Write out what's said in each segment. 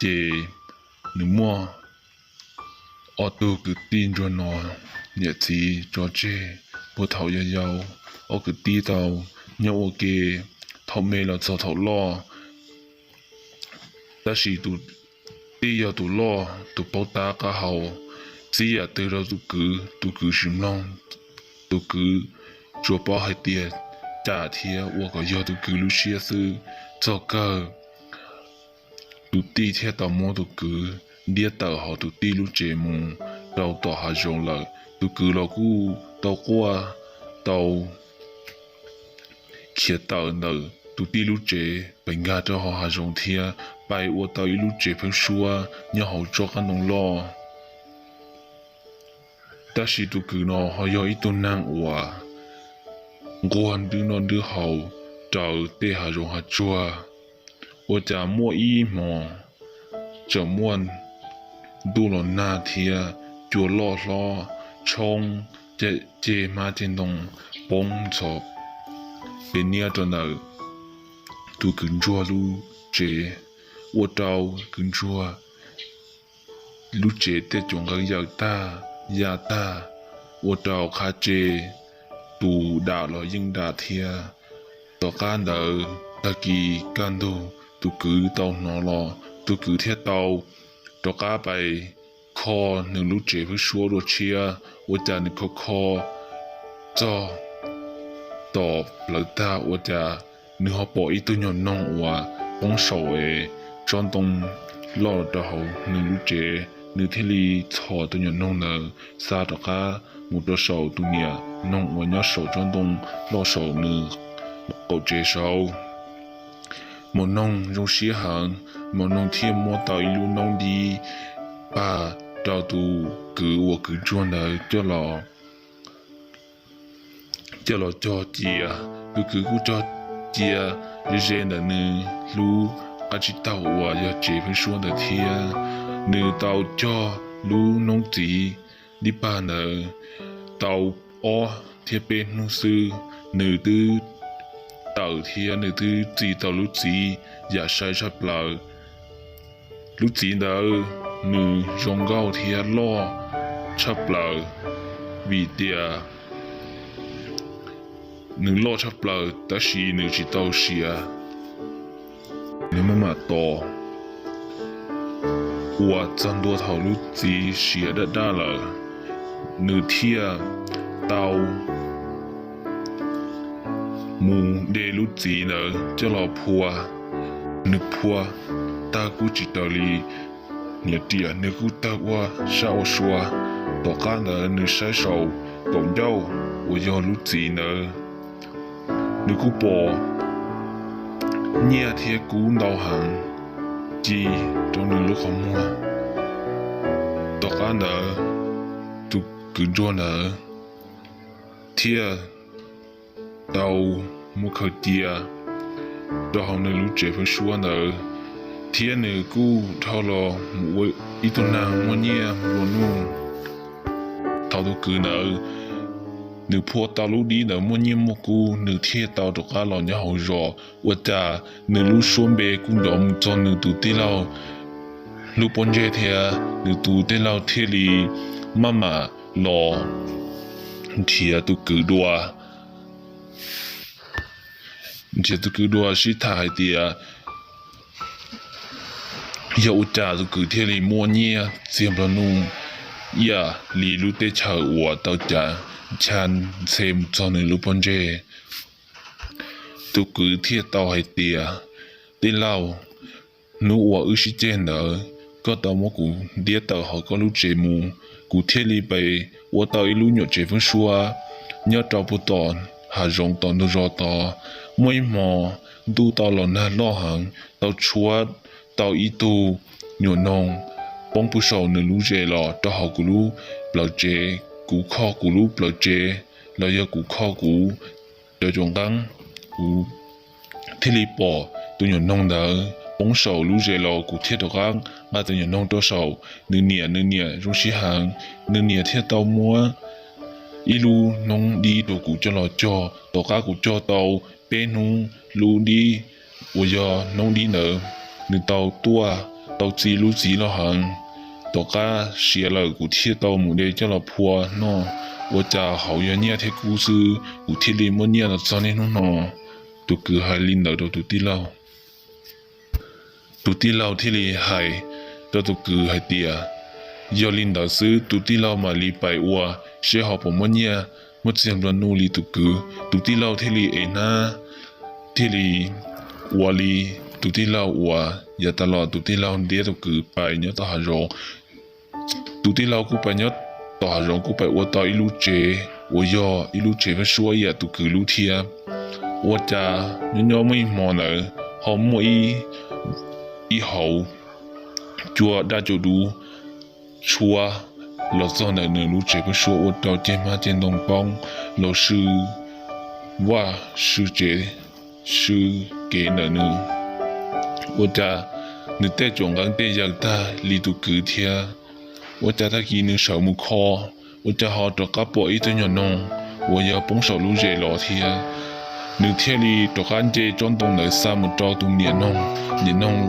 Ces nws muaj ob tug kwv tij ntsuag no, niam txiv tso tseg puag thaum yau yau, ob kwv tij tau nyob ua ke thaum me los txog thaum loj. Tab sis tus tij yog tus loj, tus paub tab qab hau, txib yam twg rau tus kwv, tus kwv tsis mloog. Tus kwv tsuas paub hais tias cam thiab ua kom yog tus kwv lub siab xwb. Txog kawg, tus tij thiaj tau muab tus kwv ntiab tawm hauv tus tij lub tsev mus rau tom hav zoov lawm. Tus kwv los kuj tau quaj, tau khiav tawm ntawm tus tij lub tsev pes nkag rau hauv hav zoov thiab pais ua tau ib lub tsev pheeb suab nyob hauv tsob qab ntoo loj. Tab sis tus kwv no ho yog ib tug neeg uas nquag nrwb noj nrwb haus raws tej hav zoov hav tsuag. Ua cas muaj ib hmo tseem muaj ntuj los nag thiab cua loj hlob tshoob, ceg hmab ceg ntoo poob ntxhov pes niab rau ntawm tus kwv ntsuag lub tsev, ua rau kwv ntsuag lub tsev tej cov nqeeb yawm tag, ya tag, ua rau qab tse, tus dam los yeej dam thiab. Tom qab ntawd tag kis kaj ntug tus kwv tau hnov los, tus kwv thiaj tau rov qab pais kho nws lub tsev pheeb suab dua tshiab. Ua cas nws kho kho txog tom plawv tag ua cas nws ho pom ib tug nyuag noog uas poob saum es tsob ntoo loj rau hauv nws lub tsev. Nws thiaj li txhos tus nyuag noog ntawd xa rov qab mus rau saum tus niam noog uas nyob saum tsob ntoo loj saum nws qaum tsev saud. Maum noog zoo siab heev, maum noog thiaj muab tau ib lub noob dib pag rau tus kwv uas kwv ntsuag ntawd coj los coj los cog cia. Tus kwv kuj cog cia ze ze ntawm nws lub qab tsib taug uas yog tsev pheeb suab ntawd thiab. Nws tau cog lub noob txiv dib pag ntawd tau ob thiab peb hnub xwb, nws twb tawm thiab nws twb txi tau lub txiv yam sai tshaj plaws. Lub txiv ntawd nws zoo nkauj thiab loj tshaj plaws, vim tias nws loj tshaj plaws tab sis nws tsis tau siav, nws maj mam tos uas txog ntua thaum lub txiv siav daj daj lawm, nws thiaj tau mus de lub txiv ntawd coj los phua. Nws phua tag kuj tsis raws li niam riam, nws kuj tawg ua sab ua sua. Tom qab ntawd nws saib saum kaum ncauj uas yog lub txiv ntawd, nws kuj pom nyiaj thiab kub ntau heev ci rau nws lub qhov muag. Tom qab ntawd tus kwv ntsuag ntawd thiaj tau mus khaws cia rau hauv nws lub tsev pheeb suab ntawd, thiab nws kuj dhau los mus ua ib tug neeg muaj nyiaj nplua nuj. Thaum tus kwv ntawd nws phua tau lub dib ntawd muaj nyiaj muaj kub, nws thiaj tau rov qab los nyob hauv zos. Ua cas nws lub suab npe kuj nrov mus txog nws tus tij laug lub pob ntseg thiab, nws tus tij laug thiaj li maj mam los nrhiav tus kwv dua. Nrhiav tus kwv dua sib tham hais tias yog ua cas tus kwv thiaj li muaj nyiaj txiag nplua nuj ib yam li lub teb chaws uas tau cav ncha ntxhe mus txog nws lub pob ntseg. Tus kwv thiaj tau hais tias, tij laug, hnub uas wb sib ceg ntawd, koj tau muab kuv ntiab tawm hauv koj lub tsev mus, kuv thiaj li pem ua tau ib lub nyuam tsev pheeb suab nyob rau puag tom hav zoov tom ntug zos tod. Muaj ib hmo ntuj tau los nag loj heev, tau tshuab tau ib tug nyuam noog poob puag saum nws lub zes los rau hauv kuv lub plawv tsev. Kuv kho kuv lub plawv tsev los yog kuv kho kuv cov cuam nqeeb, kuv thiaj li pom tus nyuam noog ntawd poob saum lub zes los kuv thiaj rov qab nqa tus nyuam noog rau saum nws niam. Nws niam zoo siab heev, nws niam thiaj tau muab ib lub noob dib rau kuv coj los cog. Tom qab kuv cog tau peb hnub, lub dib uas yog noob dib ntawd nws tau tuaj tau txi lub txiv loj heev, tom qab siav lawm kuv thiaj tau mus de coj los phua noj, ua cas hauv yog nyiaj thiab kub xwb, kuv thiaj li muaj nyiaj los txog niaj hnub no. Tus kwv hais li ntawd rau tus tij laug. Tus tij laug thiaj li hais rau tus kwv hais tias, yog li ntawd xwb tus tij laug mam li pais ua seb ho puas muaj nyiaj muaj txiag nplua nuj li tus kwv. Tus tij laug thiaj li ev hnab, thiaj li ua li tus tij laug uas yav tas los tus tij laug ntiab tus kwv pais nyob tom hav zoov. Tus tij laug kuj pais nyob tom hav zoov kuj pais ua tau ib lub tsev uas yog ib lub tsev paj suab ib yam tus kwv lub thiab. Ua cas nyob nyob muaj ib hmo ntawd ho muaj ib hauv cua daj cua dub tshuab los txog ntawm nws lub tsev paj suab ua rau ceg hmab ceg ntoo poob los sw vaj sw tsev sw kev ntawm nws. Ua cas nws tej caum nqeeb tej yaws tag li tus kwv thiab. Ua cas tag kis nws sawv mus kho, ua cas ho rov qab pom ib tug nyuag noog uas yog poob saum lub zes los thiab. Nws thiaj li rov qab nce tsob ntoo ntawd xa mus rau tus niam noog. Niam noog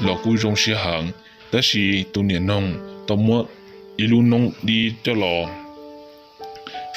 los kuj zoo siab heev, tab sis tus niam noog tau muab ib lub noob dib coj los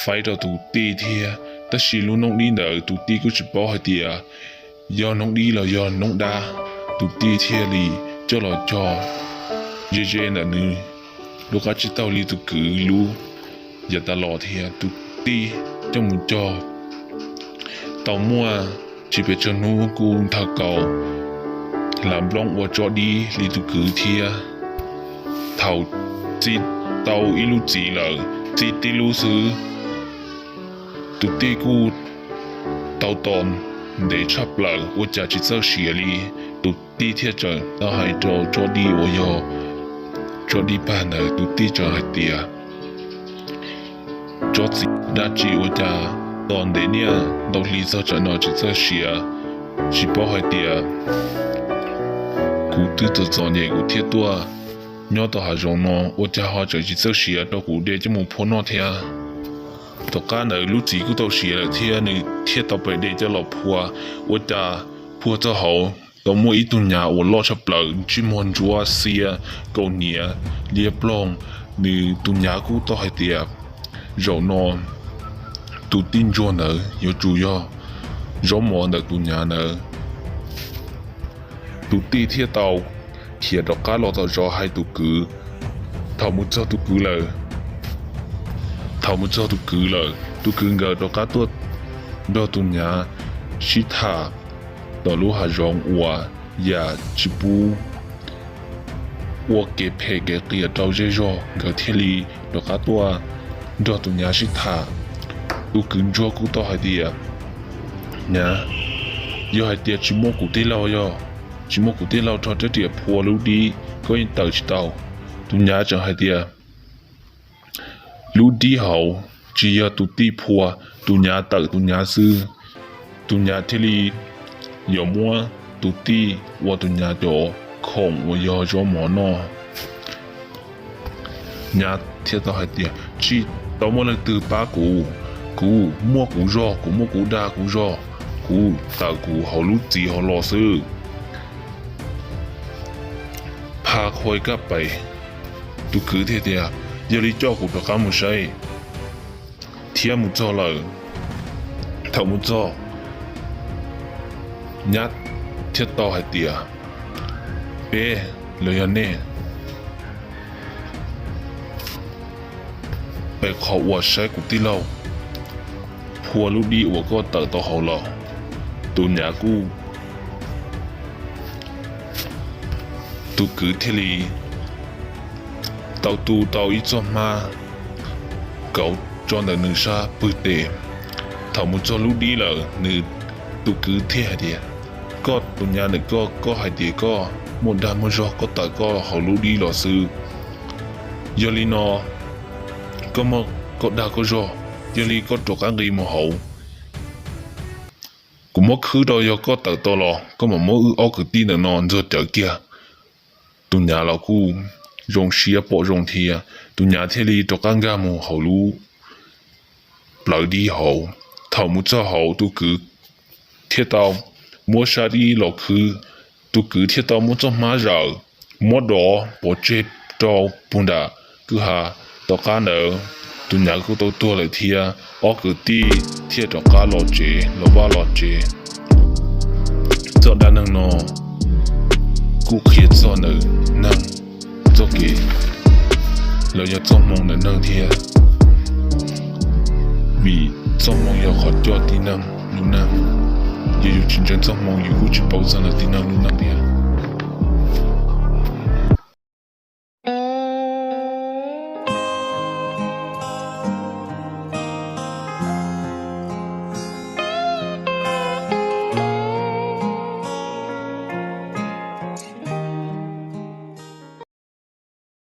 faib rau tus tij thiab, tab sis lub noob dib ntawd tus tij kuj tsis paub hais tias yog noob dib los yog noob dab. Tus tij thiaj li coj los cog ze ze ntawm nws lub qab tsib taug li tus kwv lub yav tas los thiab. Tus tij coj mus cog tau muaj tsis pes tsawg hnub kuj nthawv kaus hlav nplooj ua tsob dib li tus kwv thiab. Thaum txi tau ib lub txiv lawm, txi tib lub xwb, tus tij kuj tau tos ntev tshaj plaws ua cas tsis txawj siav li. Tus tij thiaj tseem tau hais rau tsob dib uas yog tsob dib pag ntawd, tus tij tseem hais tias, tsob txiv dab tsi ua cas tos ntev niaj ntau hli txog tsam no tsis txawj siav? Tsis paub hais tias kuv twb txom txom nyem kuv thiaj tuaj nyob tom hav zoov no, ua cas ho tseem tsis txawj siav rau kuv de coj mus phua noj thiab? Tom qab ntawd lub txiv kuj tau siav lawm thiab, nws thiaj tau pais de coj los phua. Ua cas phua txog hauv tau muaj ib tug nyav uas loj tshaj plaws, ntsej muag ntsuab xiab, kaus hniav liab ploog. Nws tus nyav kuj tau hais tias, zaum no tus tij ntsuag ntawd yuav tsum yog zaub mov ntawm tus nyav ntawd. Tus tij thiaj tau khiav rov qab los tom zos hais tus kwv. Thaum mus txog tus kwv lawm, thaum mus txog tus kwv lawm, tus kwv nkawd rov qab tuaj nrog tus nyav sib tham tom lub hav zoov uas yam tsis pub ua kev phem kev qias rau zej zog, nkawd thiaj li rov qab tuaj nrog tus nyav sib tham. Tus kwv ntsuag kuj tau hais tias, nyav, yog hais tias tsis muaj kuv tij laug, yog tsis muaj kuv tij laug rho rab riam phua lub dib, koj yeej tawm tsis tau. Tus nyav tseem hais tias, lub dib hauv tsis yog tus tij phua, tus nyav tawm tus nyav xwb. Tus nyav thiaj li yuav muab tus tij ua tus nyav cov khoom uas yog zaub mov noj. Nyav thiaj tau hais tias, tsis tau muaj leej twg pab kuv, kuv muaj kuv zog, kuv muaj kuv dag kuv zog, kuv tawm kuv hauv lub txiv hauv los xwb. Pha qhuai kaj pes, tus kwv thiaj tias, yog li coj kuv rov qab mus saib. Thiab mus txog lawm, thaum mus txog, nyab thiaj tau hais tias, peb los yog nej, peb qhov uas saib kuv tij laug phua lub dib uas koj tawm tau hauv los. Tus nyav kuj, tus kwv thiaj li tau tu tau ib txoj hmab kauv tso ntawm nws sab pwg tes. Thaum mus txog lub dib lawm, nws tus kwv thiaj hais tias, koj tus nyav ntawm koj, koj hais tias koj muaj dag muaj zog, koj tawm koj hauv lub dib los xwb. Yog li no, koj muaj koj dag koj zog, yog li koj rov qab nqis mus hauv. Kuv muab khwb rau, yog koj tawm tau los koj mam muab wb ob kwv tij ntawm no ntxuag cawv kiag. Tus nyav los kuj zoo siab pom zoo thiab, tus nyav thiaj li rov qab nkag mus hauv lub plawv dib hauv. Thaum mus txog hauv, tus kwv thiaj tau muab sab dib los khwb tus kwv thiaj tau muab txoj hmab zawm, muab dov pov tseg rau puag nram kwj ha. Tom qab ntawd tus nyab kuj tau tuag lawm thiab, ob kwv tij thiaj rov qab los tsev, los vaj los tsev. Txoj dab neeg no kuj qhia txog ntawm neeg txoj kev los yog txoj hmoo ntawm neeg thiab. Vim txoj hmoo yog qhov coj tib neeg lub neej, yog yus tsis ntseeg txoj hmoo yus kuj tsis paub txog ntawm tib neeg lub neej thiab.